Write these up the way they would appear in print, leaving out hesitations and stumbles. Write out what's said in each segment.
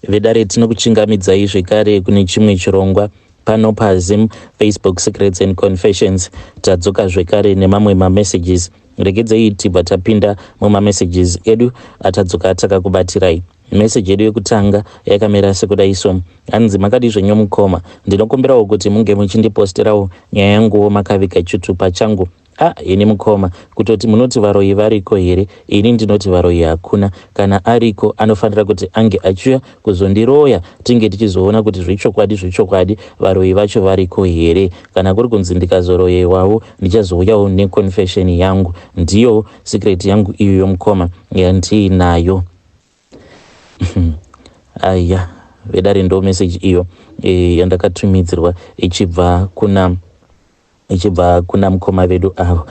Vedare tinokuchingamidzai zvekare kune chimwe chirongwa pano paZim Facebook Secrets and Confessions. Tadzoka zvekare nemamwe mamessages. Regedzei tibva tapinda mumamessages edu atadzoka takakubatirai. Message yedu yekutanga yakamira sekudai so. Hanzi makadii zvenyu mukoma. Ndinokumbirawo kuti munge muchindiposterawo nyaya yanguwo makaviga chitupa changu. Ah ini mukoma kutoti munoti varoyi variko here ini ndinoti varoyi hakuna kana ariko anofanira kuti ange achiuya kuzondiroya tinge tichizoona kuti zvechokwadi zvechokwadi varoyi vacho variko here kana kuri kunzi ndikazoroyewawo ndichazouyawo neconfession yangu ndiyo secret yangu iyoyo mukoma yandiinayo aya vedare ndo message iyo e, yandakatumidzirwa ichibva kuna ichibva kuna mukoma vedu avo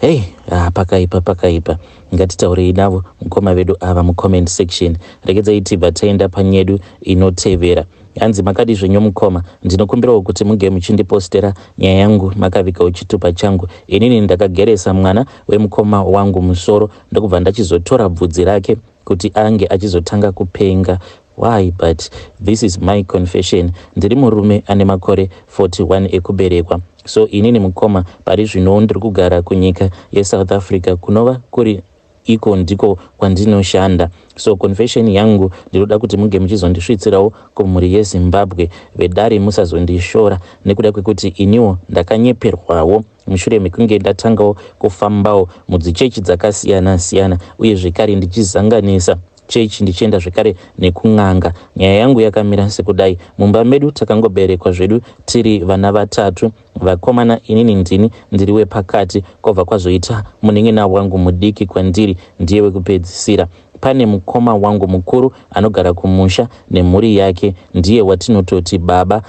hei ah, pakaipa pakaipa ngatitaurei navo mukoma vedu ava mucomment section regedzai tibva taenda panyedu inotevera hanzi makadi zvenyu mukoma ndinokumbirawo kuti muge muchindipostera nyaya yangu makavigawo chitupa changu inini ndakageresa mwana wemukoma wangu musoro ndokubva ndachizotora bvudzi rake kuti ange achizotanga kupenga why but this is my confession ndiri murume ane makore 41 ekuberekwa so inini mukoma pari zvino ndiri kugara kunyika yeSouth Africa kunova kuri iko ndiko kwandinoshanda so confession yangu ndinoda kuti munge muchizondisvitsirawo kumhuri yeZimbabwe vedare musazondishora nekuda kwekuti iniwo ndakanyeperwawo mushure mekunge ndatangawo kufambawo mudzichechi dzakasiyana siyana uye zvekare ndichizanganisa chechi ndichienda zvekare nekun'anga nyaya yangu yakamira sekudai mumba medu takangoberekwa zvedu tiri vana vatatu vakomana inini ndini ndiri wepakati kwabva kwazoita munin'ina wangu mudiki kwandiri ndiye wekupedzisira pane mukoma wangu mukuru anogara kumusha nemhuri yake ndiye watinototi baba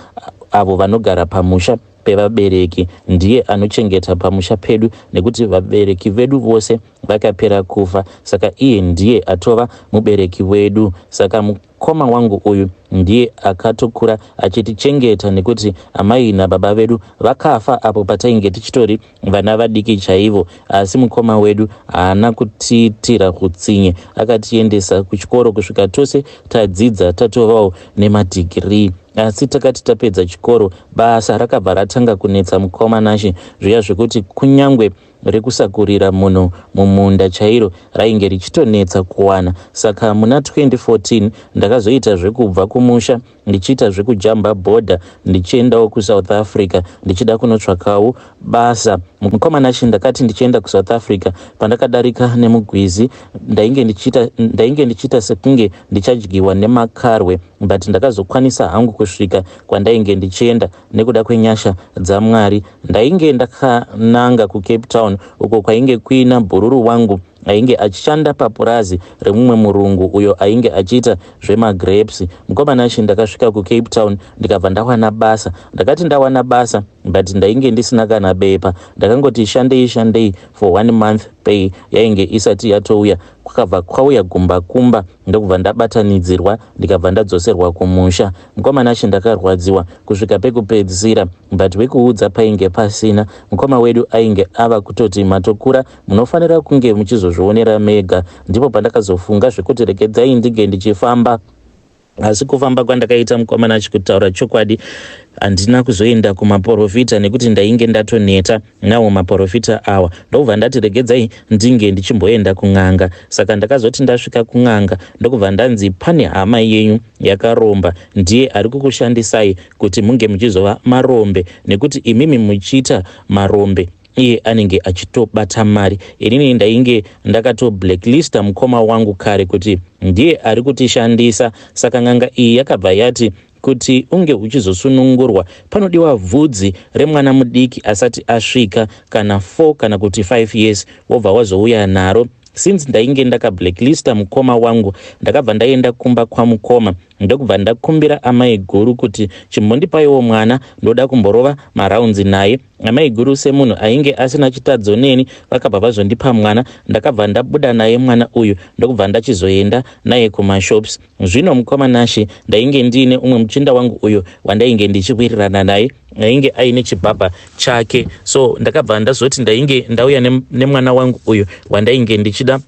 avo vanogara pamusha pevabereki ndiye anochengeta pamusha pedu nekuti vabereki vedu vose vakapera kufa saka iye ndiye atova mubereki wedu saka mukoma wangu uyu ndiye akatokura achitichengeta nekuti amai nababa vedu vakafa apo patainge tichitori vana vadiki chaivo asi mukoma wedu haana kutiitira utsinye akatiendesa kuchikoro kusvika tose tadzidza tatovawo nemadhigirii asi takati tapedza chikoro basa rakabva ratanga kunetsa mukoma Nashe zviya zvekuti kunyangwe rekusakurira munhu mumunda chairo rainge richitonetsa kuwana saka muna 2014 ndakazoita zvekubva kumusha ndichiita zvekujamba bhodha ndichiendawo kuSouth Africa ndichida kunotsvakawo basa mukoma Nashe ndakati ndichienda kuSouth Africa pandakadarika nemugwizi ndainge ndichiita ndainge ndichiita sekunge ndichadyiwa nemakarwe but ndakazokwanisa hangu kusvika kwandainge ndichienda nekuda kwenyasha dzaMwari ndainge ndakananga kuCape Town uko kwainge kuina bhururu wangu ainge achishanda papurazi remumwe murungu uyo ainge achiita zvemagrapes mukoma Nashe ndakasvika kuCape Town ndikabva ndawana basa ndakati ndawana basa but ndainge ndisina kana bepa ndakangoti shandei shandei for one month pay yainge isati yatouya kwakabva kwauya gumba kumba ndokubva ndabatanidzirwa ndikabva ndadzoserwa kumusha mukoma Nashe ndakarwadziwa kusvika pekupedzisira but wekuudza painge pasina mukoma wedu ainge ava kutoti matokura munofanira kunge muchizozvionera mega ndipo pandakazofunga zvekuti regedzai ndinge ndichifamba asi kufamba kwandakaita mukoma Nashe kutaura chokwadi handina kuzoenda kumaprofita nekuti ndainge ndatoneta nawo maprofita awa ndokubva ndati regedzai ndinge ndichimboenda kun'anga saka ndakazoti ndasvika kun'anga ndokubva ndanzi pane hama yenyu yakaromba ndiye ari kukushandisai kuti munge muchizova marombe nekuti imimi muchiita marombe iye anenge achitobata mari inini ndainge ndakatoblacklista mukoma wangu kare kuti ndiye ari kutishandisa saka n'anga iyi yakabva yati kuti unge uchizosunungurwa panodiwa bvudzi remwana mudiki asati asvika kana 4 kana kuti 5 years wobva wazouya naro since ndainge ndakablacklista mukoma wangu ndakabva ndaenda kumba kwamukoma ndokubva ndakumbira amai guru kuti chimbondipaiwo mwana ndoda kumborova marounds naye amai guru semunhu ainge asina chitadzo neni vakabva vazondipa mwana ndakabva ndabuda naye mwana uyu ndokubva ndachizoenda naye kumashops zvino mukoma Nashe ndainge ndiine umwe muchinda wangu uyo wandainge ndichiwirirana naye ainge aine chibhabha chake so ndakabva ndazoti ndainge ndauya nemwana wangu uyu wandainge ndichida.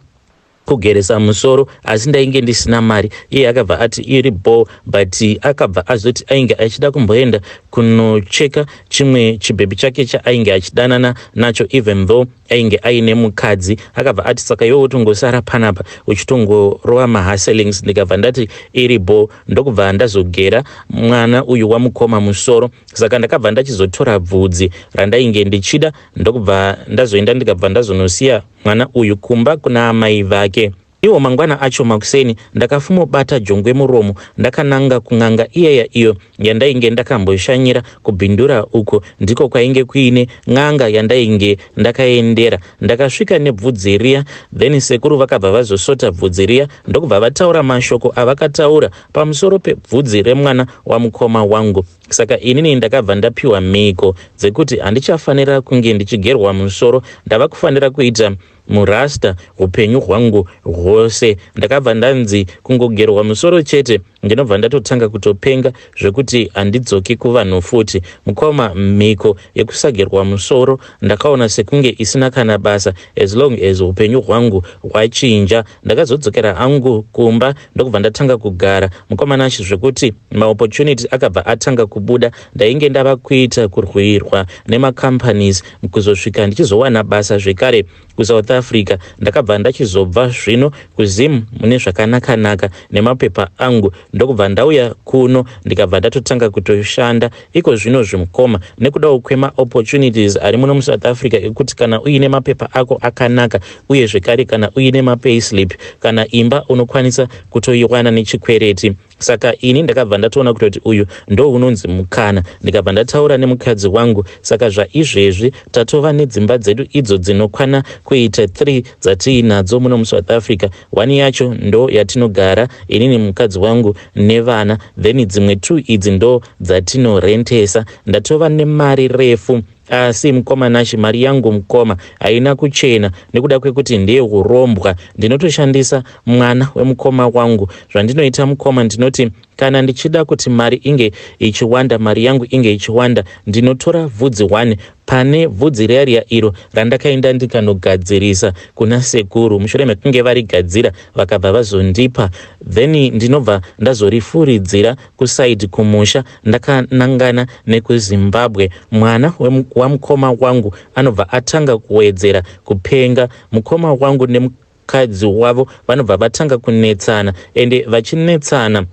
Kugeresa musoro asi ndainge ndisina mari. Iye akabva ati iri bho but akabva azoti ainge achida kumboenda kunocheka chimwe chibhebhi chake chaainge achidanana nacho even though ainge aine mukadzi. Akabva ati saka iwe wotongosara panapa uchitongorova mahustlings. Ndikabva ndati iri bho ndokubva ndazogera mwana uyu wamukoma musoro. Saka ndakabva ndachizotora bvudzi randainge ndichida ndokubva ndazoenda ndikabva ndazonosiya mwana uyu kumba kuna amai vake. Iwo mangwana acho makuseni ndakafumobata jongwe muromo ndakananga kun'anga iyaya iyo yandainge ndakamboshanyira kuBindura uko ndiko kwainge kuine n'anga yandainge ndakaendera. Ndakasvika nebvudzi riya then sekuru vakabva vazosota bvudzi riya ndokubva vataura mashoko avakataura pamusoro pebvudzi remwana wamukoma wangu. Saka inini ndakabva ndapiwa mhiko dzekuti handichafanira kunge ndichigerwa musoro, ndava kufanira kuita murasta upenyu hwangu hwose. Ndakabva ndanzi kungogerwa musoro chete ndinobva ndatotanga kutopenga zvekuti handidzoki kuvanhu futi. Mukoma, mhiko yekusagerwa musoro ndakaona sekunge isina kana basa as long as upenyu hwangu hwachinja. Ndakazodzokera hangu kumba ndokubva ndatanga kugara mukoma Nash zvekuti maopportunity akabva atanga kubuda. Ndainge ndava kuita kurwirwa nemacompanies kuzosvika ndichizowana basa zvekare kuSouth Africa. Ndakabva ndachizobva zvino kuZim mune zvakanaka-naka nemapepa angu ndokubva ndauya kuno ndikabva ndatotanga kutoshanda iko zvino zvimukoma nekudawo kwemaopportunities ari muno muSouth Africa ekuti kana uine mapepa ako akanaka uye zvekare kana uine mapayslip kana imba unokwanisa kutoiwana nechikwereti. Saka ini ndakabva ndatoona kutoti uyu ndo unonzi mukana ndikabva ndataura nemukadzi wangu. Saka zvaizvezvi tatova nedzimba dzedu idzo dzinokwana kuita 3 dzatiinadzo muno muSouth Africa. One yacho ndo yatinogara inini mukadzi wangu nevana, then dzimwe 2 idzi ndo dzatinorentesa. Ndatova nemari refu asi mukoma Nashi, mari yangu mukoma haina kuchena nekuda kwekuti ndeyeurombwa. Ndinotoshandisa mwana wemukoma wangu. Zvandinoita mukoma, ndinoti kana ndichida kuti mari inge ichiwanda, mari yangu inge ichiwanda, ndinotora vhudzi 1 pane vhudzi riya riya iro randakaenda ndikanogadzirisa kuna sekuru. Mushure mekunge varigadzira vakabva vazondipa, then ndinobva ndazorifuridzira kusaidi kumusha ndakanangana nekuZimbabwe. Mwana wamukoma wangu anobva atanga kuwedzera kupenga. Mukoma wangu nemukadzi wavo vanobva vatanga kunetsana, ende vachinetsana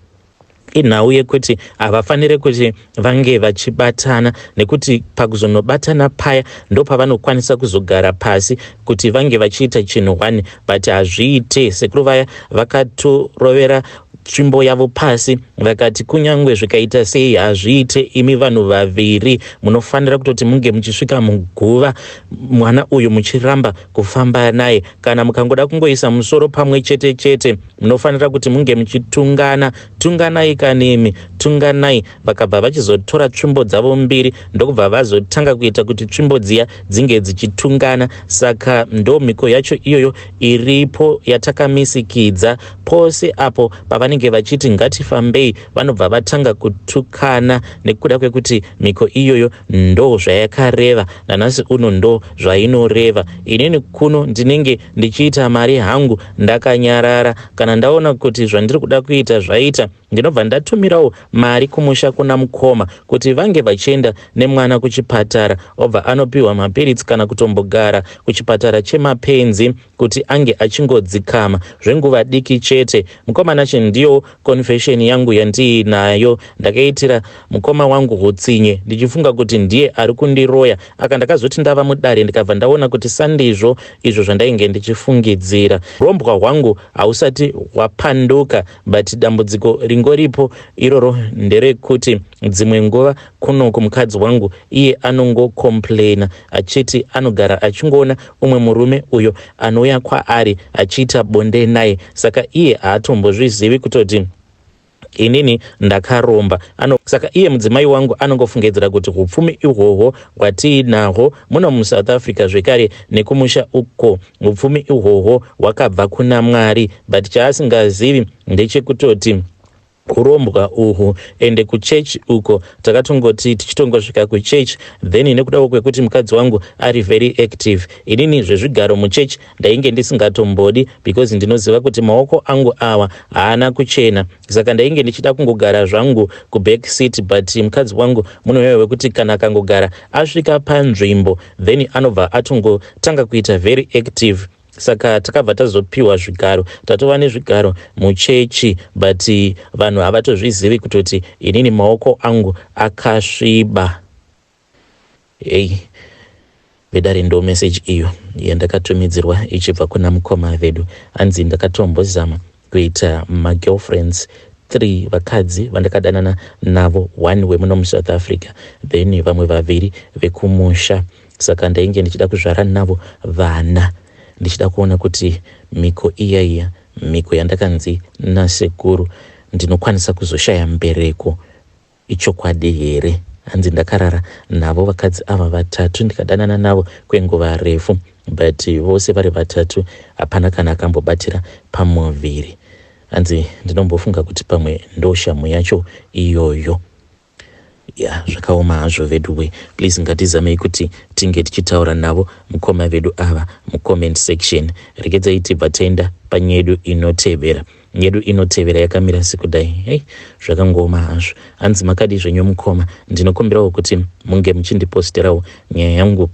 inhau yekuti havafanire kuti vange vachibatana, nekuti pakuzonobatana paya ndopavanokwanisa kuzogara pasi kuti vange vachiita chinhu one, but hazviite. Sekuru vaya vakatorovera tsvimbo yavo pasi vakati kunyangwe zvikaita sei hazviite, imi vanhu vaviri munofanira kutoti munge muchisvika muguva mwana uyu muchiramba kufamba naye. Kana mukangoda kungoisa musoro pamwe chete chete munofanira kuti munge muchitungana. Tunganai kanimi, tunganai. Vakabva vachizotora tsvimbo dzavo mbiri ndokubva vazotanga kuita kuti tsvimbo dziya dzinge dzichitungana. Saka ndo mhiko yacho iyoyo iripo yatakamisikidza. Pose apo pavanenge vachiti ngatifambei vanobva vatanga kutukana nekuda kwekuti mhiko iyoyo ndo zvayakareva, nanhasi uno ndo zvainoreva. Inini kuno ndinenge ndichiita mari hangu ndakanyarara. Kana ndaona kuti zvandiri kuda kuita zvaita, ndinobva ndatumirawo mari kumusha kuna mukoma kuti vange vachienda nemwana kuchipatara, obva anopiwa mapiritsi kana kutombogara kuchipatara chemapenzi kuti ange achingodzikama zvenguva diki chete. Mukoma Nashe, ndiyo confession yangu yandiinayo. Ndakaitira mukoma wangu hutsinye ndichifunga kuti ndiye ari kundiroya. Aka ndakazoti ndava mudare ndikabva ndaona kuti sandizvo izvo zvandainge ndichifungidzira. Urombwa hwangu hausati hwapanduka, but dambudziko ringoripo iroro nderekuti dzimwe nguva kunoku mukadzi wangu iye anongocomplaina achiti anogara achingoona umwe murume uyo anouya kwaari achiita bonde naye, saka iye haatombozvizivi kutoti inini ndakaromba. Saka iye mudzimai wangu anongofungidzira kuti hupfumi ihwohwo hwatiinahwo muno muSouth Africa zvekare nekumusha uko, hupfumi ihwohwo hwakabva kuna Mwari, but chaasingazivi ndechekutoti Hurombwa uhu ende kuchurch uko takatongoti tichitongosvika kuchurch then nekudawo kwekuti mukadzi wangu ari very active, inini zvezvigaro muchurch ndainge ndisingatombodi because ndinoziva kuti maoko angu awa haana kuchena, saka ndainge ndichida kungogara zvangu kuback seat. But mukadzi wangu munhu wekuti kana akangogara asvika panzvimbo, then anobva atongotanga kuita very active. Saka takabva tazopiwa zvigaro, tatova nezvigaro muchechi, but vanhu havatozvizivi kutoti inini maoko angu akasviba. Hei vedare, ndo message iyo yandakatumidzirwa ichibva kuna mukoma vedu. Hanzi ndakatombozama kuita magirlfriends 3, vakadzi vandakadanana navo, one wemuno muSouth Africa, then vamwe vaviri vekumusha. Saka ndainge ndichida kuzvara navo vana, ndichida kuona kuti mhiko iya iya, mhiko yandakanzi nasekuru ndinokwanisa kuzoshaya mbereko, ichokwadi here? Hanzi ndakarara navo vakadzi ava vatatu, ndikadanana navo kwenguva refu, but vose vari vatatu hapana kana akambobatira pamuviri. Hanzi ndinombofunga kuti pamwe ndo shamu yacho iyoyo. Ya, zvakaoma hazvo veduwe. Please, ngatizamei kuti tinge tichitaura navo mukoma vedu ava mucomment section. Regedzai tibva taenda panyedu inotevera. Yedu inotevera yakamira sekudai. Hei, zvakangooma hazvo. Hanzi makadi zvenyu mukoma, ndinokumbirawo kuti munge muchindiposterawo nyaya yangu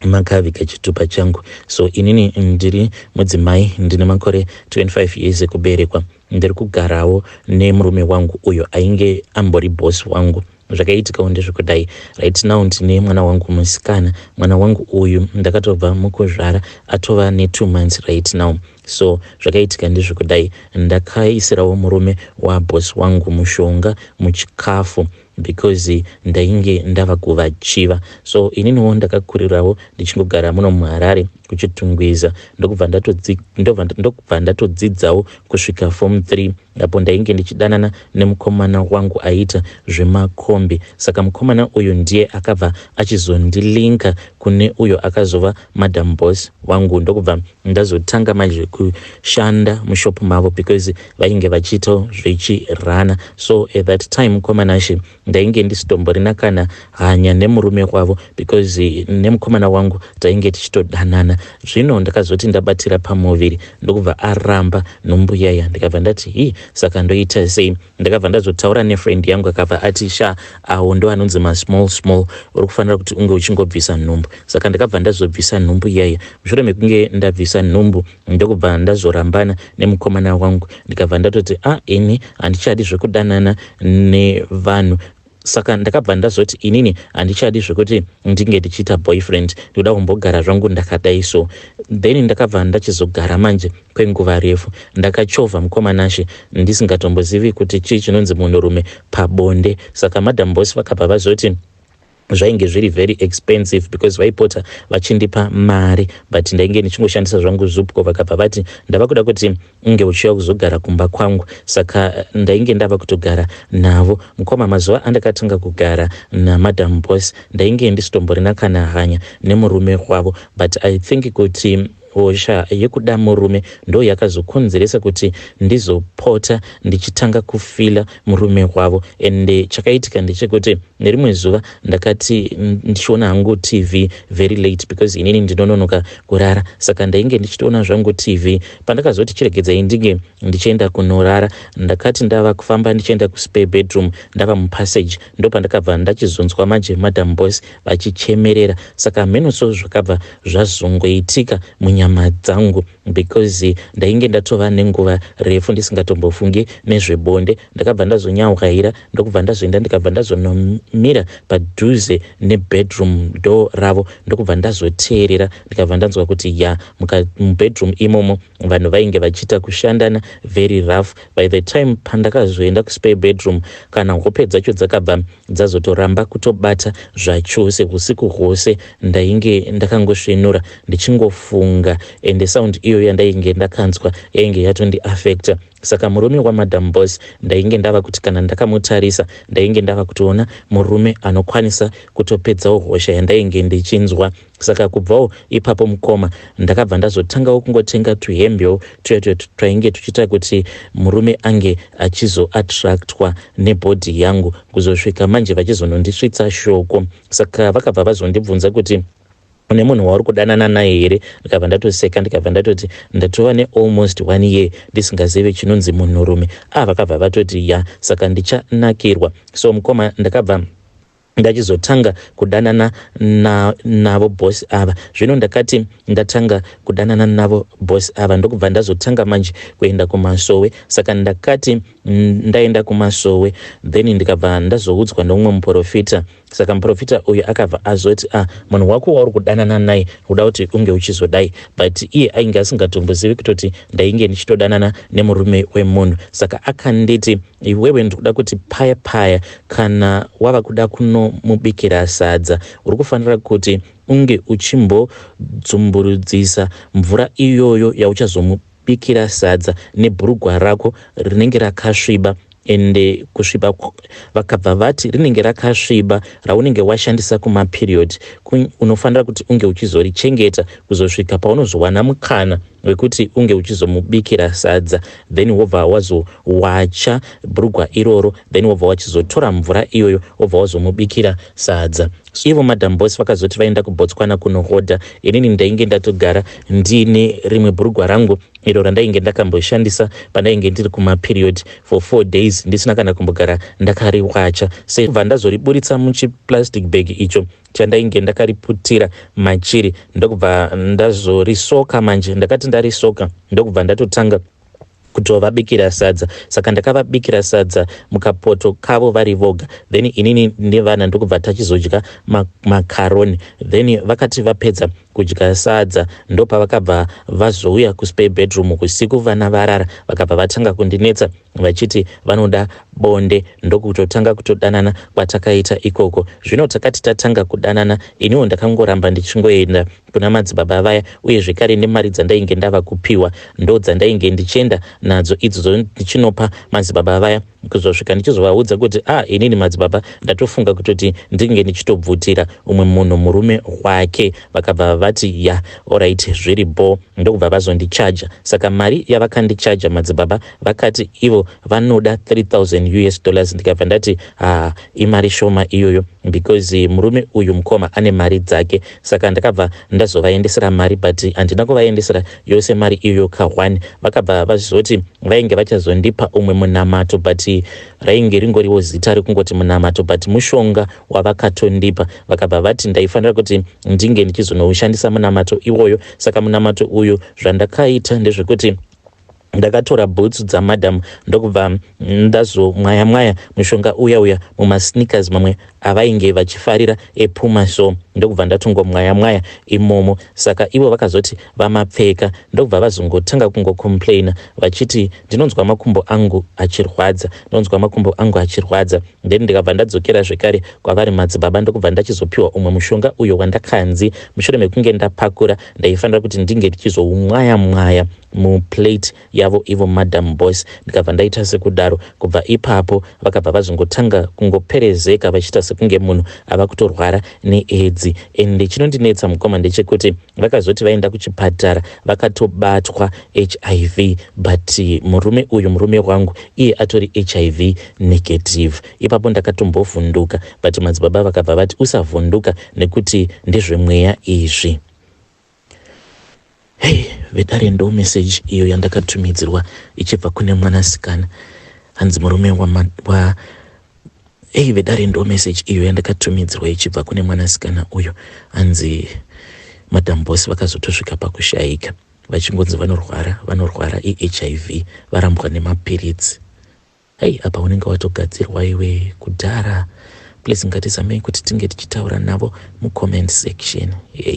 makaviga chitupa changu. So inini ndiri mudzimai, ndine makore 25 years ekuberekwa. Ndiri kugarawo nemurume wangu uyo ainge ambori boss wangu. Zvakaitikawo ndezvekudai, right now ndine mwana wangu musikana. Mwana wangu uyu ndakatobva mukuzvara, atova ne2 months right now. So zvakaitika ndezvekudai, ndakaisirawo murume waboss wangu mushonga muchikafu because ndainge ndava kuvachiva. So ininiwo ndakakurirawo ndichingogara muno muHarare kuChitungwiza, ndokubva ndatodzidzawo kusvika form 3, apo ndainge ndichidanana nemukomana wangu aiita zvemakombi. Saka mukomana uyu ndiye akabva achizondilinka kune uyo akazova madam boss wangu, ndokubva ndazotanga manje kushanda mushop mavo because vainge vachiitawo zvechirana. So at that time, mukomanashe, ndainge ndisitomborina kana hanya nemurume wavo because nemukomana wangu tainge tichitodanana. Zvino ndakazoti ndabatira pamuviri, ndokubva aramba nhumbu yaya. Ndikabva ndati, "Hi, saka ndoita sei?" Ndakabva ndazotaura nefriend yangu, akabva ati, "Sha, awo ndo anonzi masmall small, uri kufanira kuti unge uchingobvisa nhumbu." Saka ndakabva ndazobvisa nhumbu iyaya. Mushure mekunge ndabvisa nhumbu, ndokubva ndazorambana nemukomana wangu. Ndikabva ndatoti, "A ah, ini handichadi zvekudanana nevanhu." Saka ndakabva ndazoti, "Inini handichadi zvekuti ndinge ndichiita boyfriend, ndikuda kumbogara zvangu ndakadai." So then ndakabva ndachizogara manje kwenguva refu. Ndakachovha, mukomanashe, ndisingatombozivi kuti chii chinonzi munhurume pabonde. Saka madam boss vakabva vazoti zvainge zviri very expensive because vaipota vachindipa mari, but ndainge ndichingoshandisa zvangu ZUPCO. Vakabva vati, "Ndava kuda kuti unge uchiuya kuzogara kumba kwangu." Saka ndainge ndava kutogara navo, mukoma. Mazuva andakatanga kugara namadam boss, ndainge ndisitomborina kana hanya nemurume wavo, but I think kuti hosha yekuda murume ndo yakazokonzeresa kuti ndizopota ndichitanga kufila murume wavo. Ende chakaitika ndechekuti nerimwe zuva ndakati ndichiona hangu TV very late because inini ndinononoka kurara, saka ndainge ndichitoona zvangu TV. Pandakazoti chiregedzai ndinge ndichienda kunorara, ndakati ndava kufamba ndichienda kuspare bedroom, ndava mupassage, ndo pandakabva ndachizonzwa manje madam boss vachichemerera. Saka mhenoso zvakabva zvazongoitika munyama dzangu because ndainge ndatova nenguva refu ndisingatombofungi nezvebonde. Ndakabva ndazonyaukaira, ndokubva ndazoenda, ndikabva ndazonomira padhuze nebedroom door ravo, ndokubva ndazoteerera. Ndikabva ndanzwa kuti ya, mubedroom imomo vanhu vainge vachiita kushandana very rough. By the time pandakazoenda kuspare bedroom, kana hope dzacho dzakabva dzazotoramba kutobata zvachose. Usiku hwose ndainge ndakangosvinura ndichingofunga. ndega, ende sound iyoyo yandainge ndakanzwa yainge yatondiaffecta. Saka murume waMadam Boss ndainge ndava kuti kana ndakamutarisa ndainge ndava kutoona murume anokwanisa kutopedzawo hosha yandainge ndichinzwa. Saka kubvawo ipapo mukoma, ndakabva ndazotangawo kungotenga tuhembewo tuya tuya twainge tuchiita kuti murume ange achizoattractwa nebhodhi yangu, kuzosvika manje vachizonondisvitsa shoko. Saka vakabva vazondibvunza kuti, "Une munhu wauri kudanana naye here?" Ndikabva ndatoseka, ndikabva ndatoti, "Ndatova nealmost one year ndisingazivi chinonzi munhurume." Ah, vakabva vatoti, "Ya, saka ndichanakirwa." So mukoma, ndakabva ndachizotanga kudanana navo boss ava. Zvino ndakati ndatanga kudanana navo boss ava, ndokubva ndazotanga manje kuenda kumasowe. Saka ndakati ndaenda kumasowe, then ndikabva ndazoudzwa neumwe muprofita. Saka muprofita uyu akabva azoti, "Ah, munhu wako wauri kudanana naye uda kuti unge uchizodai." But iye ainge asingatombozivi kutoti ndainge ndichitodanana nemurume wemunhu. Saka akanditi, "Iwewe, ndikuda kuti paya paya kana wava kuda kunomubikira sadza, uri kufanira kuti unge uchimbodzumburudzisa mvura iyoyo yauchazomubikira sadza nebhurugwa rako rinenge rakasviba." Ende kusviba, vakabva vati rinenge rakasviba raunenge washandisa kumaperiod, unofanira kuti unge uchizorichengeta kuzosvika paunozowana mukana wekuti unge uchizomubikira sadza. Then wobva wazowacha bhurugwa iroro, then wobva wachizotora mvura iyoyo, wobva wazomubikira sadza. Ivo Madam Boss vakazoti vaenda kuBotswana kunohodha. Inini ndainge ndatogara ndiine rimwe bhurugwa rangu iro randainge ndakamboshandisa pandainge ndiri kumaperiod for 4 days ndisina kana kumbogara ndakariwacha. Sebva ndazoriburitsa muchiplastic bag icho chandainge ndakariputira machiri, ndokubva ndazorisoka. Manje ndakati ndarisoka, ndokubva ndatotanga kutovabikira sadza. Saka ndakavabikira sadza mukapoto kavo vari voga, then inini nevana ndokubva tachizodya makaroni. Then vakati vapedza kudya sadza, ndopavakabva vazouya kuspare bedroom usiku vana varara, vakabva vatanga kundinetsa vachiti vanoda bonde. Ndokutotanga kutodanana kwatakaita ikoko. Zvino takati tatanga kudanana, iniwo ndakangoramba ndichingoenda kuna madzibaba vaya, uye zvekare nemari dzandainge ndava kupiwa ndo dzandainge ndichienda nadzo idzodzo ndichinopa madzibaba vaya, kuzosvika ndichizovaudza kuti, "A ah, inini madzibaba, ndatofunga kutoti ndinge ndichitobvutira umwe munhu murume wake." Vakabva vati, "Ya, alright, zviri bo." Ndokubva vazondichaja. Saka mari yavakandichaja madzibaba, vakati ivo vanoda 3000 US dollars. Ndikabva ndati, "Ha, imari shoma iyoyo," because murume uyu mukoma ane mari dzake. Saka ndakabva ndazovaendesera mari, but handina kuvaendesera yose mari iyoyo ka1. Vakabva vazoti vainge vachazondipa umwe munamato, but rainge ringoriwo zita rekungoti munamato, but mushonga wavakatondipa. Vakabva vati ndaifanira kuti ndinge ndichizonoushandisa munamato iwoyo. Saka munamato uyu, zvandakaita ndezvekuti ndakatora bhutsu dzamadam, ndokubva ndazomwaya mwaya mushonga uya uya mumasneakers mamwe avainge vachifarira ePuma. So ndokubva ndatongomwaya mwaya imomo. Saka ivo vakazoti vamapfeka, ndokubva vazongotanga kungocomplaina vachiti, "Ndinonzwa makumbo angu achirwadza, ndinonzwa makumbo angu achirwadza." Then ndikabva ndadzokera zvekare kwavari madzibaba, ndokubva ndachizopiwa umwe mushonga uyo wandakanzi mushure mekunge ndapakura ndaifanira kuti ndinge ndichizoumwaya mwaya muplate yavo ivo Madam Boss. Ndikabva ndaita sekudaro. Kubva ipapo vakabva vazongotanga kungoperezeka vachiita sekunge munhu ava kutorwara neAIDS. Ende chinondinetsa mukoma ndechekuti vakazoti vaenda kuchipatara vakatobatwa HIV, but murume uyu, murume wangu, iye atori HIV negative. Ipapo ndakatombovhunduka, but madzibaba vakabva vati, "Usavhunduka nekuti ndezvemweya izvi." Hei vedare, ndo message iyo yandakatumidzirwa ichibva kune mwanasikana, hanzi murume wa ei. Vedare, ndo message iyo yandakatumidzirwa ichibva kune mwanasikana uyo, hanzi Madam Boss vakazotosvika pakushayika vachingonzi vanorwara, vanorwara iHIV, varambwa nemapiritsi. Hei, apa unenge watogadzirwa iwe kudhara. Please, ngatizamei kuti tinge tichitaura navo mucomment section. Hey.